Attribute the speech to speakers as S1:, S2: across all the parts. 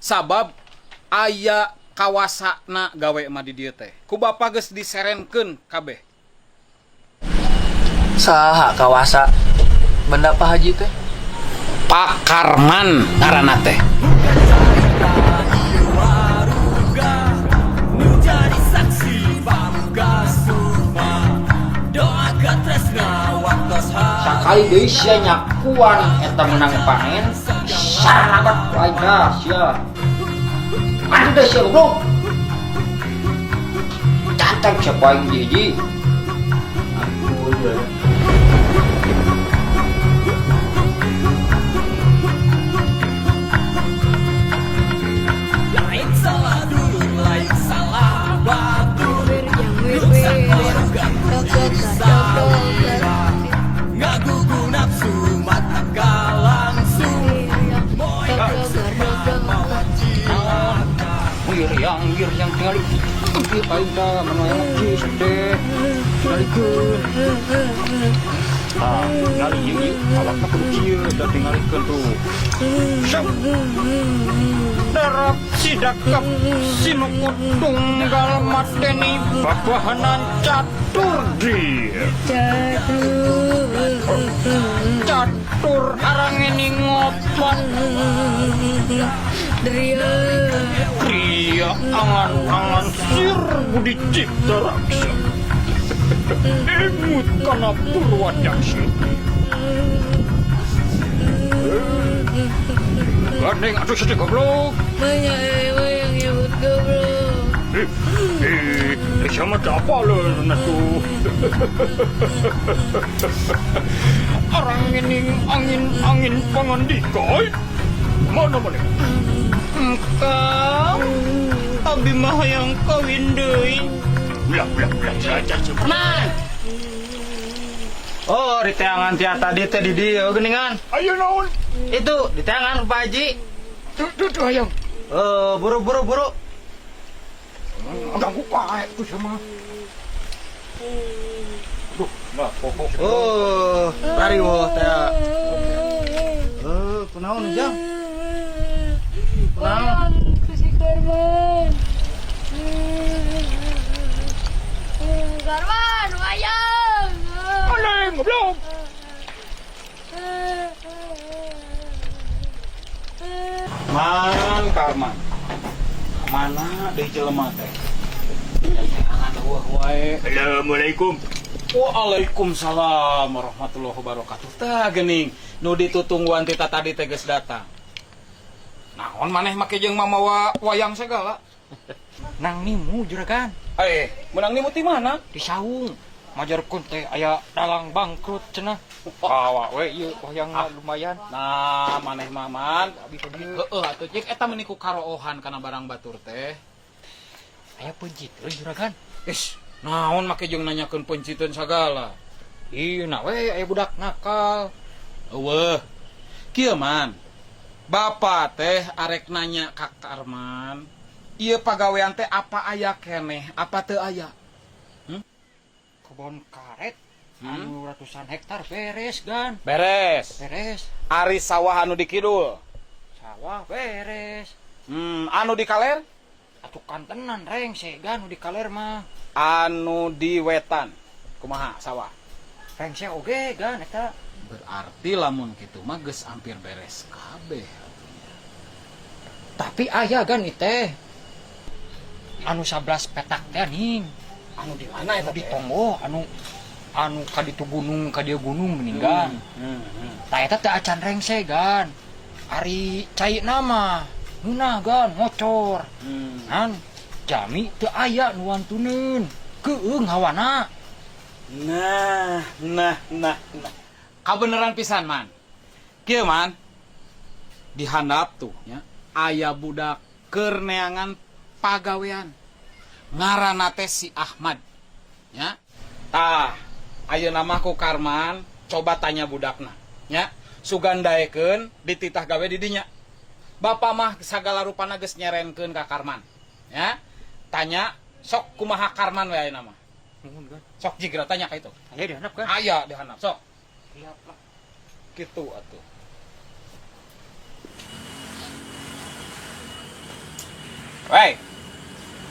S1: Sabab aya kawasana gawe mah di dieu teh. Ku bapa geus diserenkeun kabeh.
S2: Saha kawasa benda Pak Haji teh?
S1: Pak Karman ngaranna teh.
S3: Sakali deui sia nyakuan eta menang panen sarabat ku aing dah sia. Atuh deh sia goblok. Cantang sia ku aing hiji-hiji. Aduh. Wiriang, wiriang tingali. Ieu aing tah manu aya jis teh. Tingalikeun. Ah, tingali ieu ieu awakna kudu kieu tah tingalikeun tuh. Syap. Darap sidakap sinukut tunggal mateni babahanan catur di. Catur arangeni ngopat. Kriya angan-angan sir budi cipta raksa. Emut kana purwadaksa. Gandeng atuh sedih goblok.
S4: Banyak yang nyebut goblok.
S3: Eh, eh, sama apa lo tuh? Orang ini angin angin pangandika. Mana mana?
S5: Engkau abi mah hayang kawin deui.
S3: Belah belah belah saja.
S5: Man. Oh, di teangan tia tadi teh di dieu geuningan.
S3: Ayo naon?
S5: Itu di teangan Pak Haji.
S3: Tuh tuh tuh hayang.
S5: Eh, buru buru buru.
S3: Ganggu kae tuh sama. Duh, nah pokok.
S5: Oh, lari woh teh. Eh, kunaon Jang? Kunaon?
S4: Wayang ku si Karman. Karman, wayang.
S3: Aleng goblok.
S1: Man, Karman. Mana deui jelema teh? Teangan eueuh wae.
S3: Assalamualaikum.
S1: Waalaikumsalam warahmatullahi wabarakatuh. Tah geuning nu ditutungguan ti tadi teh geus datang. Naon maneh make jeung mamawa wayang segala?
S5: Nang nimu juragan.
S1: Eh, menang nimu ti mana?
S5: Di saung. Majarkeun teh aya dalang bangkrut cenah. Kawa we ieu wayangna lumayan.
S1: Nah, maneh mah man.
S5: Abi ka dieu.
S1: Heeh atuh cik eta meuni ku karoohan kana barang batur teh.
S5: Aya penciteun juragan.
S1: Ish, naon make jeung nanyakeun penciteun sagala.
S5: Ieu na we aya budak nakal.
S1: Eueuh. Kieu man. Bapak teh arek nanya ka Karman. Ieu pagawean teh apa aya keneh, apa teu aya?
S5: Kebon karet anu ratusan hektar beres gan.
S1: Beres.
S5: Beres.
S1: Ari sawah anu di kidul.
S5: Sawah beres.
S1: Anu di kaler?
S5: Atuh kantenan rengse gan nu di kaler mah.
S1: Anu di wetan. Kumaha sawah?
S5: Rengse oge gan eta.
S1: Berarti lamun kitu mah geus hampir beres kabeh atunya.
S5: Tapi aya gan ieu anu 11 petak teh ning.
S1: Anu di mana eta
S5: Anu di Tonggoh anu anu ka ditu gunung ka dieu gunung geuning gan. Tah eta teh acan rengse gan. Ari cai nama ngeunah gan ngocor. Ngan jami teu aya nu wantuneun. Keueung hawana.
S1: Nah, nah, nah, nah. Kabeneran pisan man. Kieu man. Di handap tuh nya aya budak keur neangan pagawean. Ngaranna teh si Ahmad. Nya. Tah, ayeuna mah ku Karman coba tanya budakna. Nya, sugan daekeun dititah gawe di dinya. Bapak mah sagala rupana geus nyerenkeun ka Karman. Ya. Tanya sok kumaha Karman we ayeuna mah.
S5: Nuhun gan.
S1: Sok jigra tanya ka itu.
S5: Aya di handap gan.
S1: Aya di handap sok.
S5: Siap lah.
S1: Kitu atuh.
S3: Woi.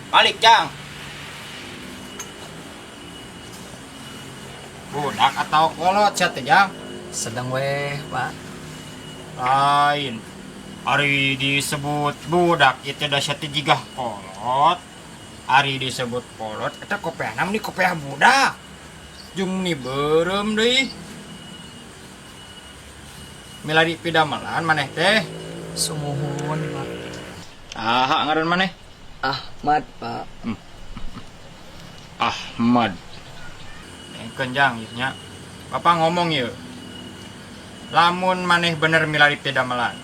S3: Balik, Jang. Budak atau kolot sia teh, Jang?
S2: Sedang weh, Pak.
S3: Lain. Ari disebut budak itu da sia teh jiga kolot. Ari disebut kolot eta kopeahna meni kopeah budak. Jeung meni beureum deui. Milari pidamelan maneh teh.
S2: Sumuhun, Pak.
S3: Saha ngaran maneh?
S2: Ahmad, Pak.
S3: Ahmad. Engkeun, Jang, ieu nya. Bapak ngomong ieu. Lamun maneh bener milari pidamelan.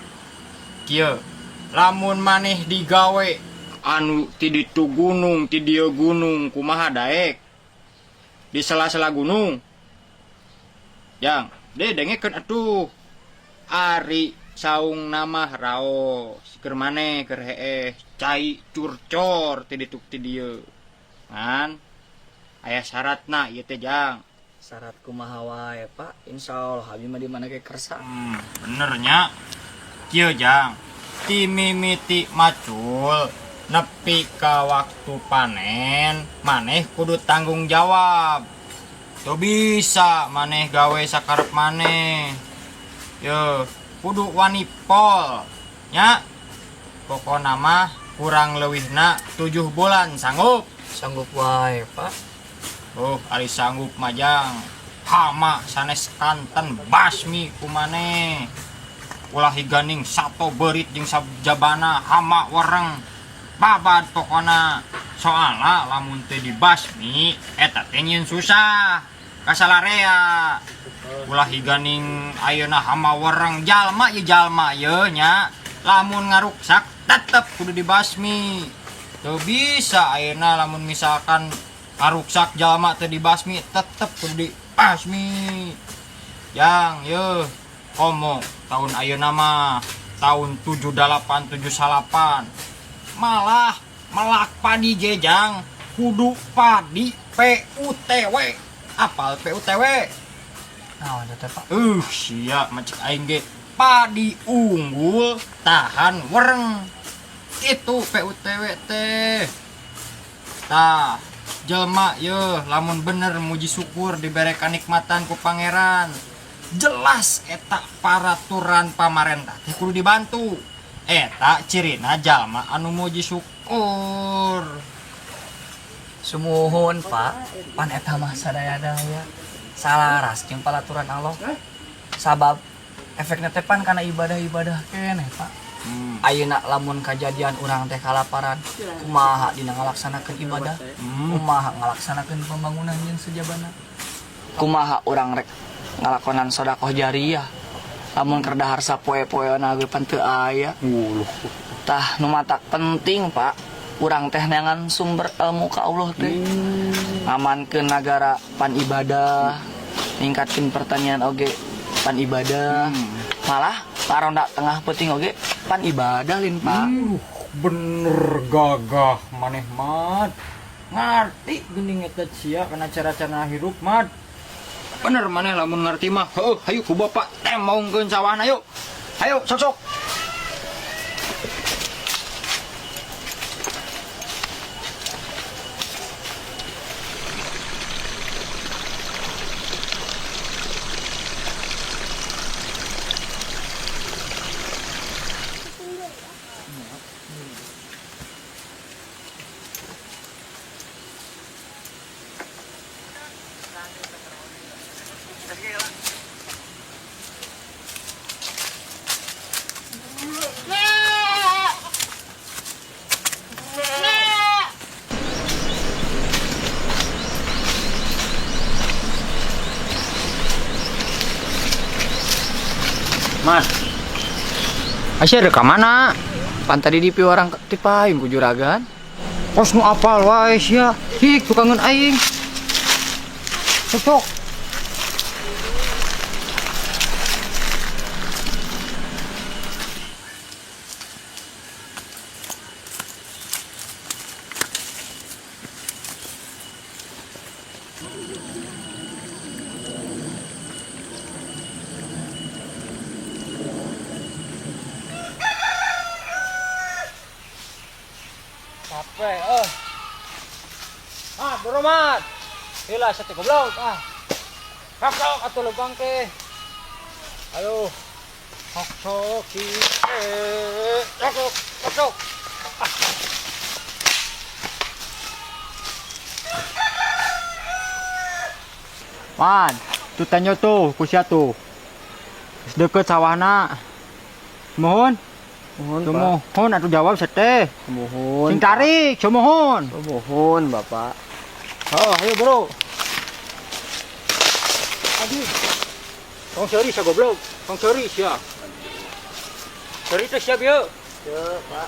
S3: Kieu, lamun maneh digawe anu ti ditu gunung, ti dieu gunung, kumaha daek? Di sela-sela gunung. Jang, deh dengekeun atuh. Ari saung nama raos keur maneh keur heeh cai curcor ti ditu ti dieu. Ngan aya syaratna ieu teh, Jang.
S2: Syarat kumaha wae, Pak. Insya Allah abi mah di mana ge kersa.
S3: Bener nya. Kieu, Jang. Ti mimiti macul nepi ka waktu panen, maneh kudu tanggung jawab. Teu bisa maneh gawe sakarep maneh. Yo, kudu wani pol. Nya. Pokona mah kurang leuwihna 7 bulan sanggup.
S2: Sanggup wae, Pak.
S3: Oh, ari sanggup mah, Jang. Hama sanes kanten basmi ku maneh. Ulah higaning sato beurit jeung sajabana hama wereng. Babad pokona. Soalna lamun teu dibasmi eta teh nyieun susah. Kasalarea. Ulah higaning ayeuna hama wereng jalma ye jalma ye nya. Lamun ngaruksak tetep kudu dibasmi. Teu bisa ayeuna lamun misalkan ngaruksak jalma teu dibasmi tetep kudu dibasmi. Yang ye komo tahun ayeuna mah tahun 78 79 malah melak padi jejang kudu padi PUTW. Apal PUTW?
S2: Naon teh, Pak?
S3: Sia macet aing ge padi unggul tahan wereng. Itu PUTW teh. Tah, jelma ye lamun bener muji syukur dibere kanikmatan ku pangeran. Jelas eta paraturan pamarentah teh kudu dibantu. Eta cirina jalma anu muji syukur.
S2: Sumuhun, Pak. Pan eta mah sadaya-daya salaras jeung palaturan Allah. Sabab efekna teh pan kana ibadah-ibadah keneh, Pak. Ayeuna lamun kajadian urang teh kalaparan, kumaha dina ngalaksanakeun ibadah? Kumaha ngalaksanakeun pembangunan jeung sejabana? Kumaha urang rek ngalakonan sedekah jariah? Lamun keur dahar sapoe-poeona ge pan teu aya.
S3: Uluh.
S2: Tah nu matak penting, Pak, urang teh neangan sumber ilmu ka Allah teh. Ngamankeun nagara pan ibadah, ningkatkeun pertanian oge pan ibadah. Malah paronda tengah peuting oge pan ibadah lin, Pak.
S3: Bener gagah maneh, Mat. Ngarti geuning eta sia kana cara-cara hirup, Mat. Bener maneh lamun ngarti mah. Heuh, hayu ku bapak temongkeun sawahna yuk. Hayu sok-sok. Mas. Aisyah ada ka mana?
S2: Pan tadi di piwarang ti payung ku juragan.
S3: Kos nu apal wae sia. Hik tukangeun aing. Cocok.
S5: Capek eh. Ah, boro Mat. Heula sia teh goblok ah. Sok sok atuh leumpang teh. Ayo. Sok sok eh. Sok sok sok sok.
S3: Man, tuh tanya tuh, ku sia tuh. Geus deukeut sawahna. Mohon,
S2: Mohon, Pak.
S3: mohon atuh jawab seteh.
S2: Mohon.
S3: Sing tarik, sumuhun.
S2: Mohon, Bapak.
S3: Oh, ayo bro. Aduh. Tong seuri sia goblok. Tong seuri sia. Seuri teh siap yeuh.
S2: Ya, Pak.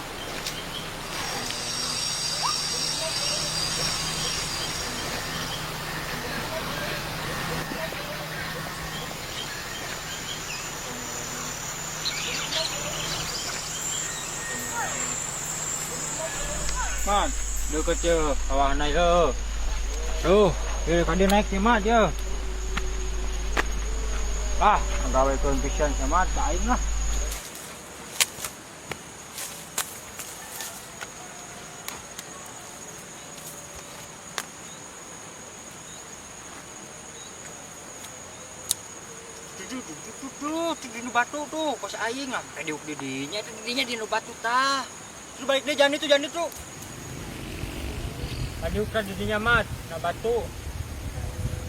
S3: Man, deukeut ye sawahna ye. Tuh, ye ka dieu naik ye Mat ye. Ah, ngagawekeun pisan sia Mat, ka aing lah. Tuh, tuh, di nu batu tuh, kos aing lah. Kayak diuk di dinya, itu dinya di nu batu tah. Terus balik deh, jangan itu, jangan itu. Tadi udah di dinya Mat, na batu.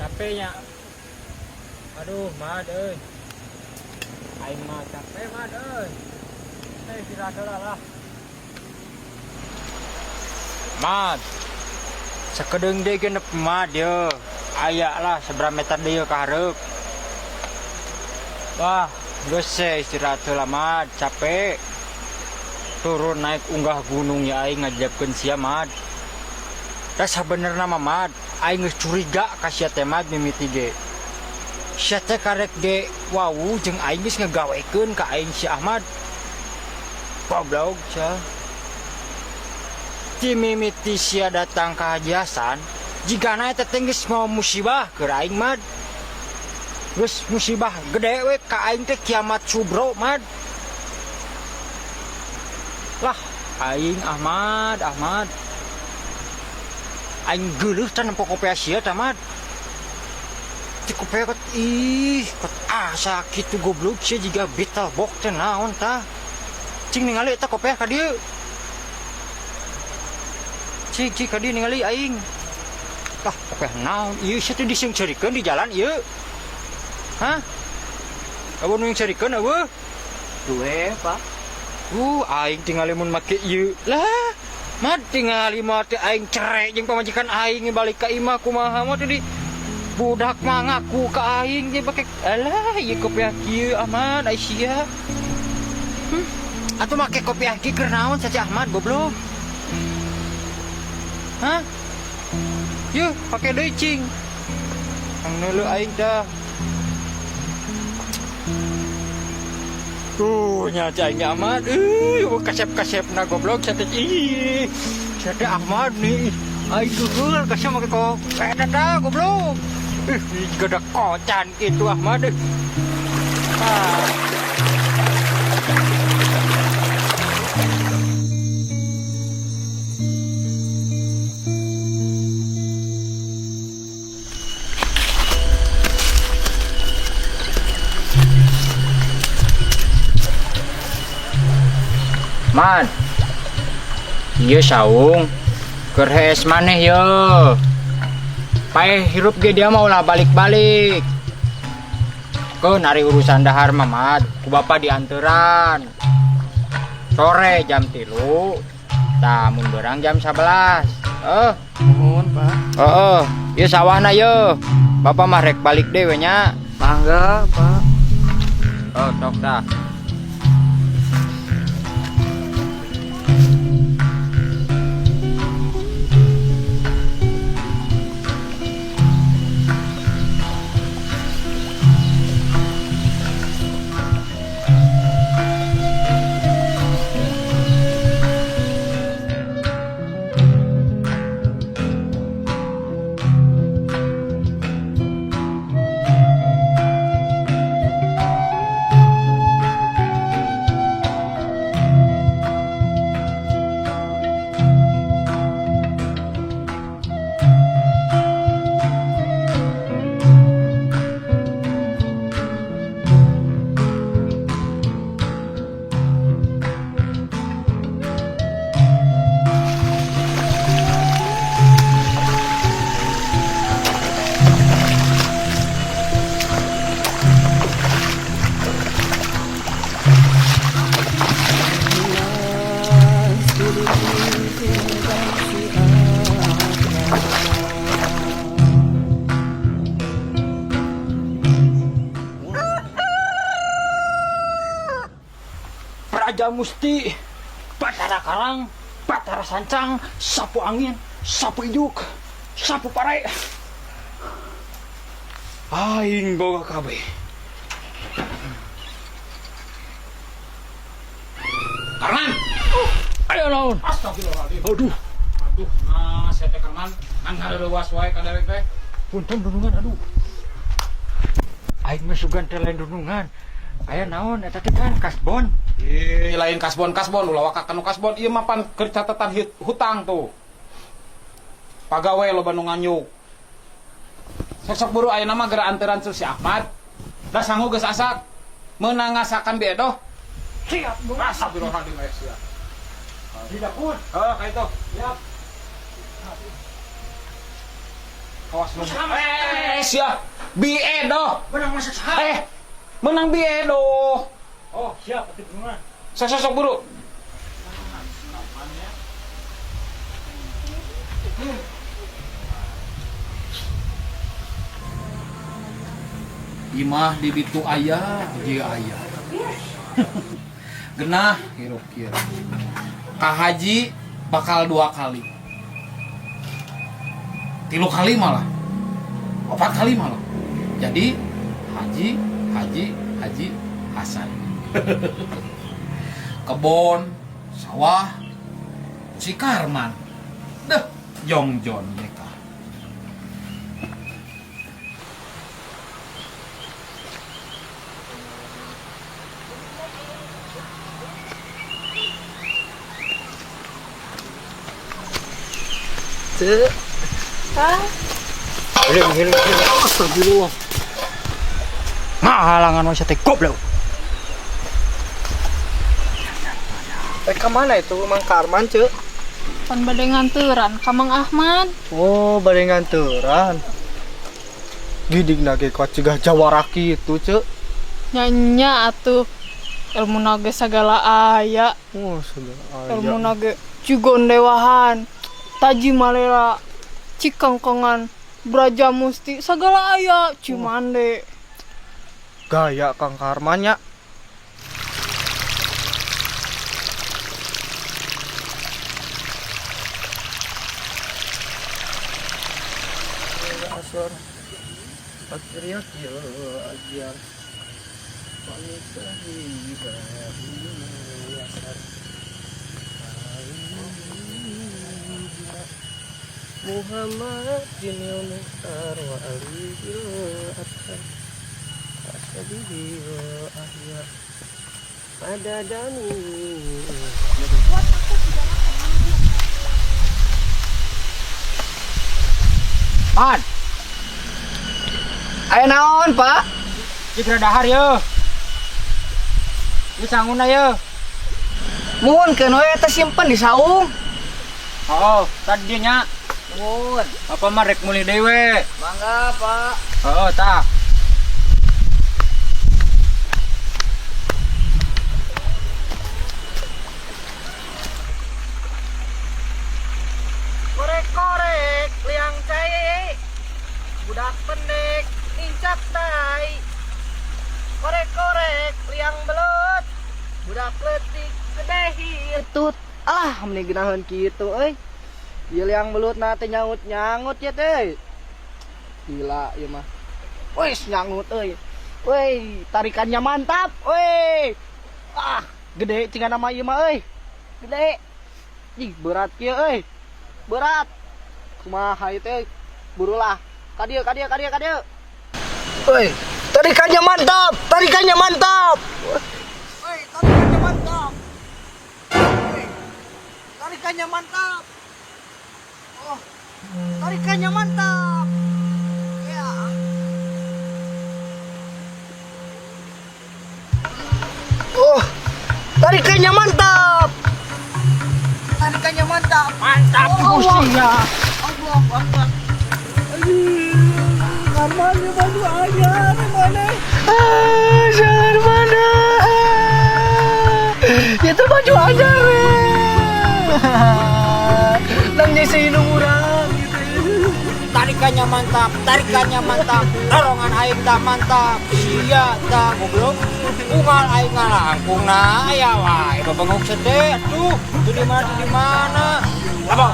S3: Capeknya. Aduh, Mat euy. Aing mah capek Mat euy. Eh, istirahat heula lah. Mat. Sakedeung deui genep Mat ye. Aya lah seberapa meter deui ka hareup. Wah, geus we istirahat heula Mat, capek. Turun naik unggah gunung ya aing ngajabkeun sia Mat. Tah sabenerna mah Mat, aing geus curiga ka sia teh Mat mimiti ge. Sia teh karek ge wawuh jeung aing geus ngagawekeun ka aing si Ahmad. Goblok sia. Ti mimiti sia datang ka Haji Hasan, jigana eta teh geus mau musibah keur aing Mat. Geus musibah gede we ka aing teh kiamat subro Mat. Lah, aing Ahmad, Ahmad. Aing geuleuh tah nempo kopiah sia tah Mat. Ti kopiah kot ih, kot asa kitu goblok sia jiga Beetleborg teh naon tah. Cing ningali eta kopiah ka dieu. Cing cing ka dieu ningali aing. Lah, kopiah naon ieu sia teh diseungceurikeun di jalan ieu. Hah? Eueuh nu nyengceurikeun eueuh?
S2: Duwe, Pak.
S3: Aing tingali mun make ieu. Lah, Mat tingali mah teh aing cere jeung pamajikan aing balik ka imah kumaha mah teh di budak mah ngaku ka aing teh pake alah ieu kopiah kieu Ahmad ai sia. Atuh make kopiah kieu keur naon saja Ahmad goblok. Hah? Yeuh, pake deui cing. Ang neuleuh aing tah. Tuh, nya cai aing Ahmad. Euy, kasep-kasepna goblok sia teh. Ih, sia teh Ahmad nih. Aing geuleuh kasep make ko. Eta tah goblok. Ih, gede kocan kitu Ahmad. Ah. Man, ieu saung keur hees maneh ye. Paeh hirup ge dia mah ulah balik-balik. Keun ari urusan dahar mah Mat, ku bapa dianteran. Sore jam 3, tah mun beurang jam 11.
S2: Nuhun, Pak.
S3: Heeh, ieu sawahna ye. Bapak mah rek balik deui we nya.
S2: Mangga, Pak.
S3: Oh, sok tah.
S5: Braja Musti, Batara Karang, Batara Sancang, Sapu Angin, Sapu Ijuk, Sapu Pare. Aing boga kabeh.
S1: Karman.
S5: Ayo naon?
S1: Astagfirullahaladzim.
S5: Aduh,
S1: Aduh, nah saya teh Karman, ngan leuwas wae ka dewek teh.
S5: Punten dunungan, aduh. Aing mah sugan teh lain dunungan. Aya naon eta teh kan kasbon.
S1: Ih, lain kasbon-kasbon, ulah waka kanu kasbon. Ieu mah pan keur catatan hutang tuh. Pagawe loba nu nganyuk. Sok-sok buru ayeuna mah geura anteran si Ahmad. Da sangu geus asak. Meunang ngasakan bi edoh.
S5: Siap, Bu.
S1: Astagfirullahaladzim aya sia.
S5: Di dapur.
S1: Heuh, ka itu.
S5: Siap.
S1: Kawas nu. Eh, sia. Bi edoh.
S5: Menang masak saha?
S1: Eh, menang bi edoh.
S5: Oh, siap atuh dunungan.
S1: Sok sok sok buru. Imah di ditu aya, jeung aya. Genah hirup kieu. Ka haji bakal 2 kali. 3 kali malah. 4 kali malah. Jadi haji, haji, haji Hasan. Kebon, sawah, si Karman. Deh, jongjon mereka.
S2: Cek.
S4: Hah?
S2: Astagfirullah.
S5: Ngahalangan wae teh goblok.
S2: Eh kemana itu Mang Karman, Cek?
S4: Pan bade nganturan ka Mang Ahmad.
S2: Oh, bade nganturan. Gidig nage kuat cegah jawara kitu, Cek.
S4: Nya atuh ilmu nage sagala aya.
S2: Oh, segala aya.
S4: Ilmu nage Cigondewahan, Taji Malera, Cikangkongan, Braja Musti, sagala aya, Cimande.
S2: Gaya Kang Karman nya. Asor. Bakteriak ya ajar. Muhammad jinil Mukhtar wa Ali bil Athar Asabihi wa Ahya Adadani.
S5: Pan,
S2: Aya naon, Pak?
S5: cik dahar ye. Ieu sanguna ye.
S2: Muhun keun we eta simpen di saung.
S5: Oh, tadi dia nya.
S2: Muhun.
S5: Apa mah rek mulih deui we.
S2: Mangga, Pak.
S5: Oh, tah.
S2: Korek-korek liang cai. Budak pendek nincak tai. Korek-korek liang belut. Budak leutik gede hitut. Alah, meni geunaheun kitu euy. Ieu liang belut na teh nyangut-nyangut ya teh. Gila ieu mah. Wis nyangut euy. Woi, tarikannya mantap. Woi. Ah, gede cenah nama ieu mah euy. Gede. Ih, berat kieu euy. Berat. Kumaha ieu teh? Burulah. Ka dieu, ka dieu, ka dieu, ka dieu. Woi, tarikannya mantap. Tarikannya mantap. Woi, tarikannya mantap. Woi, tarikannya mantap. Oh, tarikannya mantap. Ya. Oh, tarikannya mantap. Tarikannya mantap.
S5: Mantap
S2: Oh,
S5: Gusti ya.
S2: Allah Akbar. Aduh, Karman ya baju aja, mana? Ah, mana? Itu baju aja, Nang nyesiin urang gitu.
S5: Tarikannya Pijakannya mantap, tarikannya mantap, dorongan aing tak mantap. Sia tak goblok. Unggal aing ngalangkung na aya wae babengok sede. Aduh, tuh di mana tuh di mana? Apa?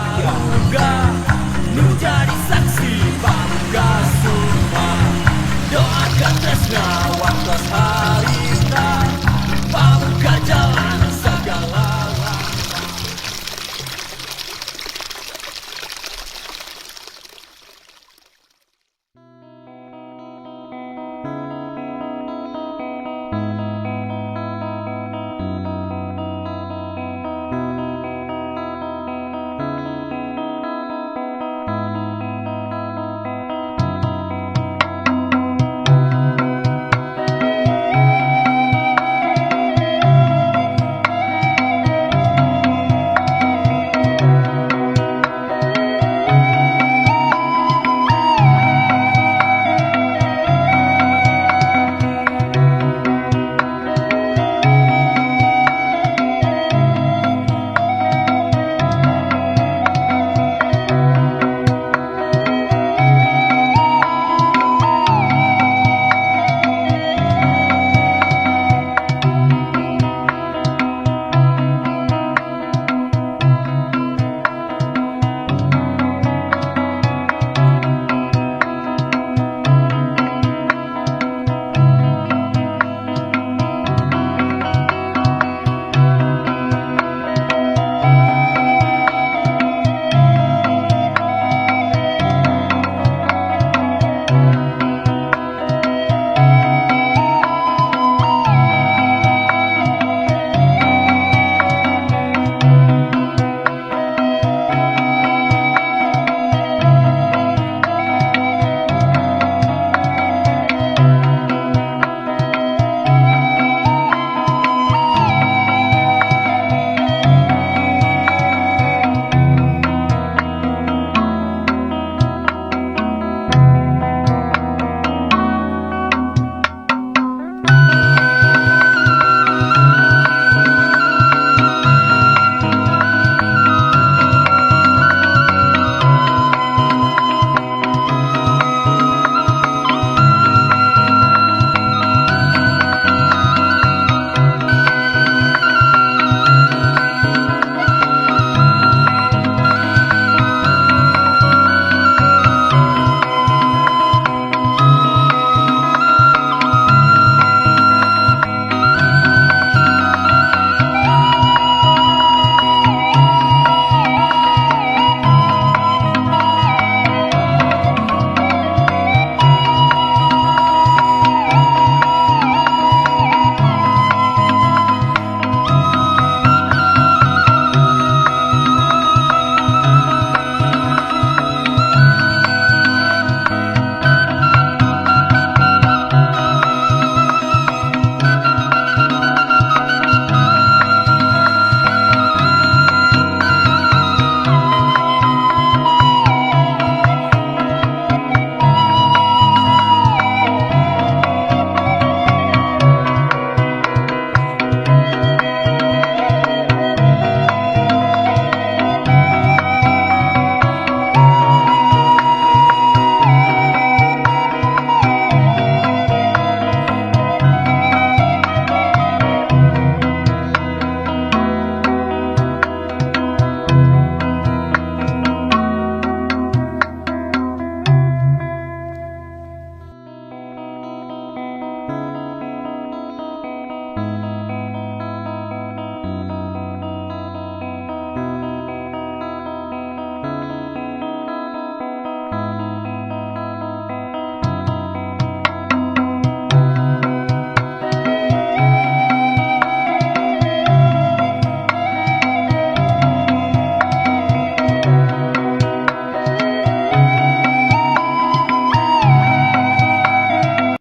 S6: Nu jadi saksi bangga sumpah. Doakan tresna waktu.